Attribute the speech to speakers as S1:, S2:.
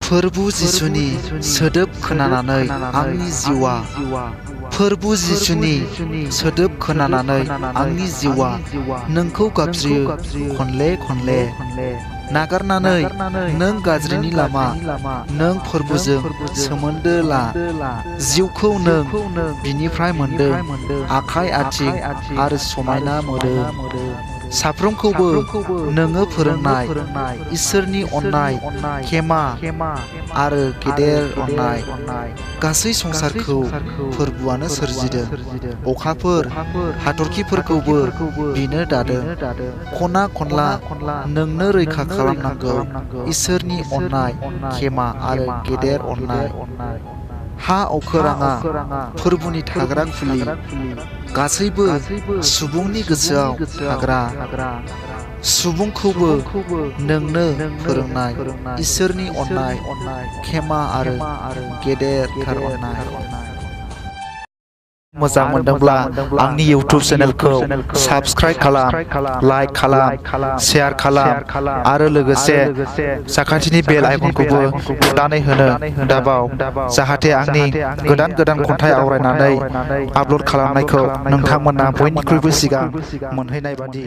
S1: फोरबु जिसुनि सोदोब खोनानानै आंनि जिउआ फोरबु जिसुनि सोदोब खोनानानै आंनि जिउआ नोंखौ गाबज्रियो खनले खनले नागारनानै नों गाज्रिनि लामा नों फोरबुजों सोमोन्दो ला जिउखौ नों बिनिफ्राय मोनदों आखाइ आथिं आरो समायना मोदोम साफ्रोमखौबो नोङो फोरोंनाय इसोरनि अननाय खेमा आरो गेदेर अननाय गासै संसारखौ फोरबुआनो सोरजिदों अखाफोर हाथरखिफोरखौबो बिनो दादों खना खनला नोंनो रैखा खालामनांगौ इसोरनि अननाय खेमा आरो गेदेर अननाय हा अखोराङा फोरबुनि थाग्रा खुलि गासैबो सुबुंनि गोसोआव थाग्रा सुबुंखौबो नोंनो फोरोंनाय इसोरनि अननाय खेमा आरो गेदेरथार अननाय मोजां मोनदोंब्ला आंनि इउट्युब चेनेलखौ साबस्क्राइब खालाम लाइक खालाम शेयार खालाम आरो लोगोसे साखाथिनि बेल आइकनखौबो थुनानै होनो दाबाव जाहाथे आंनि गोदान खन्थाइ आवरायनानै आपल'ड खालामनायखौ नोंथांमोना बयनिख्रुइबो सिगां मोनहैनाय बादि